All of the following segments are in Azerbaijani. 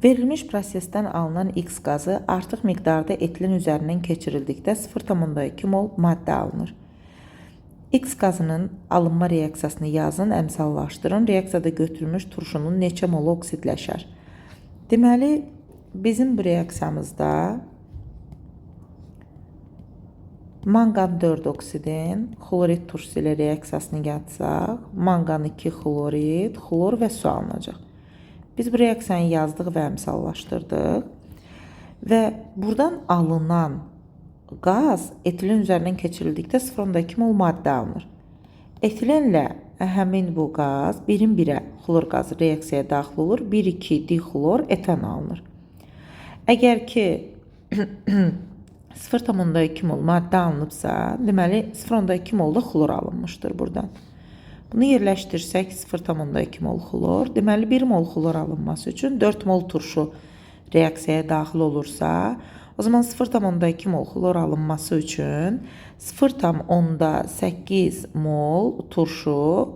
Verilmiş prosesdən alınan X qazı artıq miqdarda etilen üzərindən keçirildikdə 0,2 mol maddə alınır. X qazının alınma reaksiyasını yazın, əmsallaşdırın. Reaksiyada götürülmüş turşunun neçə molu oksidləşər? Deməli, bizim bu reaksiyamızda manqan 4 oksidin xlorid turşusu ilə reaksiyasını yatsaq, manqan 2 xlorid, xlor və su alınacaq. Biz bu reaksiyanı yazdıq və əmsallaşdırdıq. Və buradan alınan qaz etilen üzərindən keçirildikdə 0,2 mol maddə alınır. Etilenlə həmin bu qaz birin birə xlor qazı reaksiyaya daxil olur. 1,2 dixlor etan alınır. Əgər ki 0,2 mol maddə alınıbsa, deməli 0,2 mol da xlor alınmışdır buradan. Bunu yerləşdirsək 0,2 mol xlor, deməli 1 mol xlor alınması üçün 4 mol turşu reaksiyaya daxil olursa, o zaman 0,2 mol xlor alınması üçün 0,8 mol turşu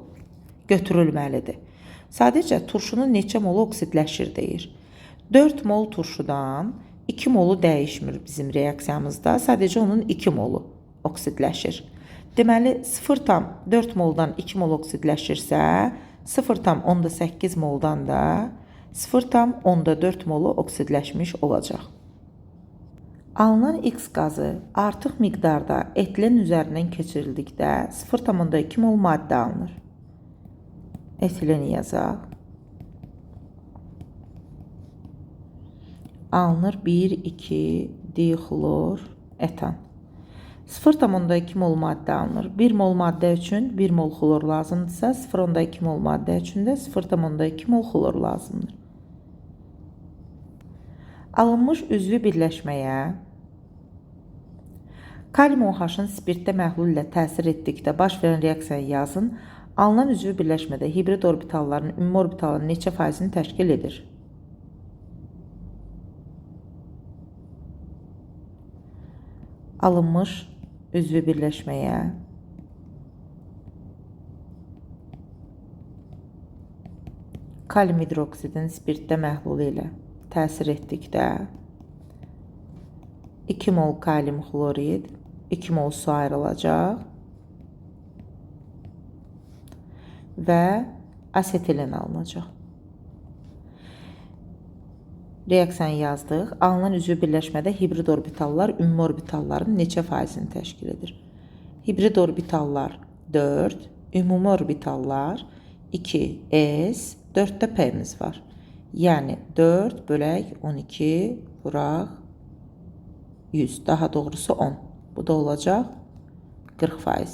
götürülməlidir. Sadəcə turşunun neçə molu oksidləşir deyir. 4 mol turşudan 2 molu dəyişmir bizim reaksiyamızda. Sadəcə onun 2 molu oksidləşir. Deməli 0,4 moldan 2 mol oksidləşirsə, 0,8 moldan da 0,4 molu oksidləşmiş olacaq. Alınan X qazı artıq miqdarda etilen üzərindən keçirildikdə 0,2 mol maddə alınır. Etileni yazaq. Alınır 1,2 dixlor etan. 0,2 mol maddə alınır. 1 mol maddə üçün 1 mol xlor lazımdırsa, 0,2 mol maddə üçün də 0,2 mol xlor lazımdır. Alınmış üzvü birləşməyə kalium OH-ın spirtdə məhlul ilə təsir etdikdə baş verən reaksiyanı yazın. Alınan üzvü birləşmədə hibrid orbitalların ümumi orbitalın neçə faizini təşkil edir? Alınmış üzvü birləşməyə kalium hidroksidin spirtdə məhlulu ilə təsir etdikdə 2 mol kalium xlorid, 2 mol su ayrılacaq və asetilen alınacaq. Reaksiyanı yazdıq. Alınan üzvü birləşmədə hibrid orbitallar ümumi orbitalların neçə faizini təşkil edir? Hibrid orbitallar 4, ümumi orbitallar 2s, 4-də p-miz var. Yəni 4 bölək 12 vuraq 100, daha doğrusu 10. Bu da olacaq 40%.